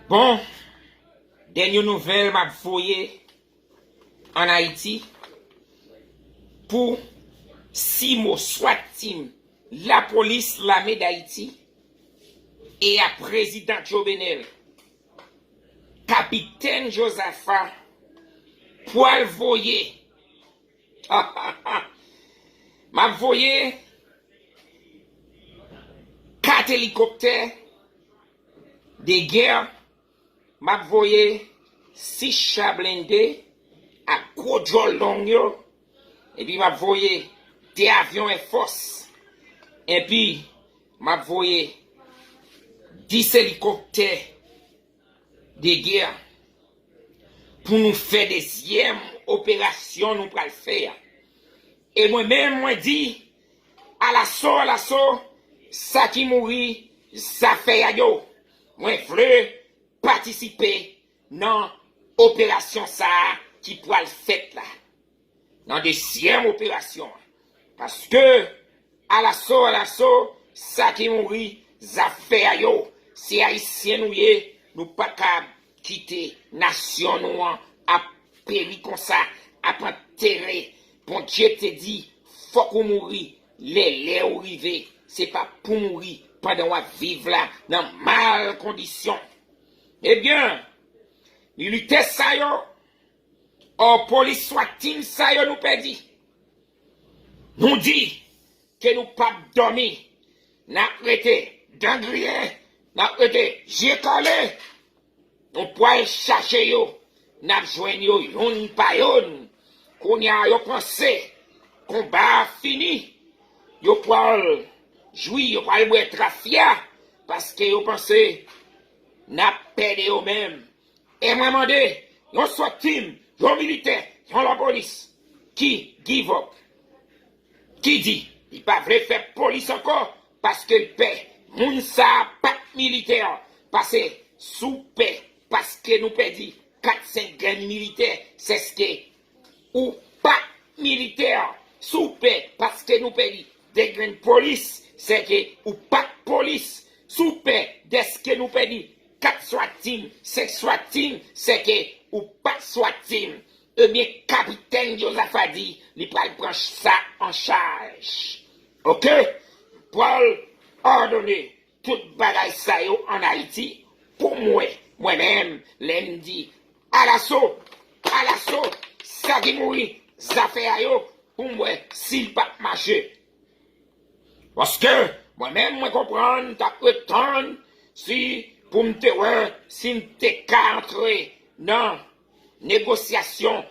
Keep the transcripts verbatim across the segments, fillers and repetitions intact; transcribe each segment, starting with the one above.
Bon, dènye nouvèl m ap voye ann Ayiti pou CIMO, SWAT Team, Lapolis Lame Dayiti e a Prezidan Jovenel, Kapitèn Jozafa pwal voye, m ap voye kat elikoptè de gè, m ap voye sis cha blende ak gwo djòl long yo, epi m ap voye de avyon Air Force, epi m ap voye dis elikoptè de gè pou nou fè dezyèm operasyon nou pral fè a. E mwen menm, mwen di, alaso, alaso, sa ki mouri, zafè a yo. Mwen vle patisipe nan operasyon sa a ki pral fèt la, nan dezyèm operasyon an. Paske, alaso, alaso, sa ki mouri, zafè a yo. Se Ayisyen nou ye, nou pa kab kite nasyon nou an ap peri konsa, ap antere. Bondye te di, fòk ou mouri lè lè ou rive. Se pa pou mouri pandan w ap viv la nan mal kondisyon. Ebyen, militè sa yo, o polis SWAT Team sa yo nou pèdi. Nou di ke nou p ap dòmi, n ap rete dan griyen, n ap rete je kale. Nou pral chache yo, n ap jwenn yo youn pa youn. Kounye a yo panse konba a fini, yo pral jwi, yo pral bwè trafya, paske yo panse n ap pèdi yo menm. E mwen mande, yon SWAT Team, yon militè, yon lapolis ki give up, ki di li pa vle fè polis ankò paske l pè. Moun sa a pa t militè, pase si w pè paske nou pèdi kat senk grenn militè, sèske ou pa militè. Si w pè paske nou pèdi de grenn polis, sèke ou pa t polis. Si w pè dèske nou pèdi kat SWAT Team, senk SWAT Team, sèke ou pa t SWAT Team. Ebyen, Kapitèn Jozafa di li pral pran sa an chaj. Oke? Pral òdone tout bagay sa yo ann Ayiti pou mwen, mwen menm, lè m di alaso, alaso, sa ki mouri, zafè a yo, pou m wè si l p ap mache. Paske mwen menm, mwen konprann, m t ap ret tann si pou m te wè si m te ka antre nan negosyasyon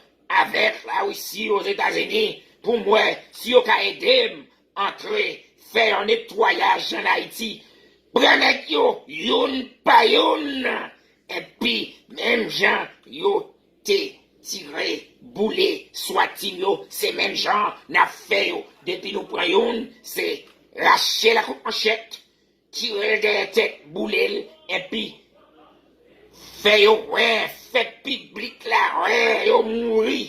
avèk Larisi, Ozetazini, pou m wè si yo ka ede m antre fè yon netwayaj ann Ayiti. Pran nèg yo youn pa youn, epi menm jan yo te tire, boule SWAT Team yo, se menm jan n ap fè yo. Depi nou pran youn, se rache l ak yon manchèt, tire l dèyè tèt, boule l, epi fè yo wè, fè piblik la wè yo mouri.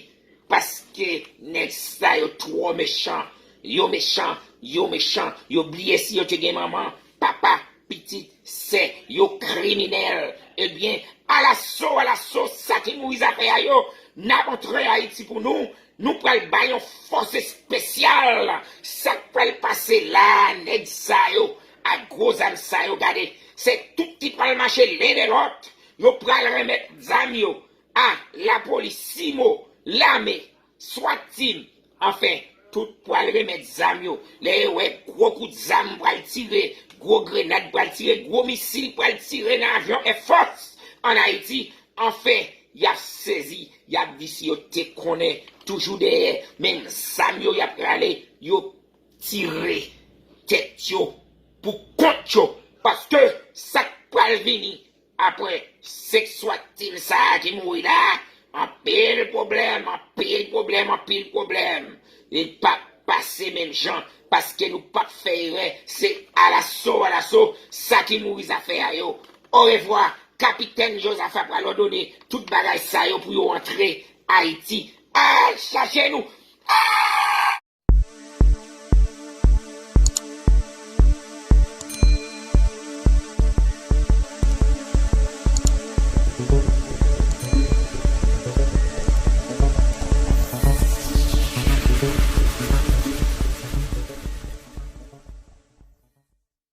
Paske nèg sa yo twò mechan. Yo mechan, yo mechan. Yo bliye si yo te gen manman, papa, pitit, sè, yo kriminèl. Ebyen, alaso, alaso, sa ki mouri zafè a yo, n ap antre Ayiti pou nou, nou pral bay yon fòs espesyal. Sa k pral pase la a, nèg sa yo, ak gwo zam sa yo, gade, se tout ki pral mache len dè lòt, yo pral renmèt zam yo a lapolis, CIMO, lame, SWAT Team, anfen, tout pral renmèt zam yo. Lè yo wè gwo kout zam pral tire, gwo grenad pral tire, gwo misil pral tire nan avyon Air Force ann Ayiti, anfen, y ap sezi, y ap di si yo te konnen toujou dèyè menm zam yo y ap rale, yo tire tèt yo pou kont yo. Paske sa k pral vini apre senk SWAT Team sa a ki mouri la, anpil pwoblèm, anpil pwoblèm, anpil pwoblèm. Li p ap pase menm jan, paske nou p ap fè erè. Se alaso, alaso, sa ki mouri zafè a yo. Orevwa, Kapitèn Jozafa pral òdone tout bagay sa yo pou yo antre Ayiti. Al chache nou!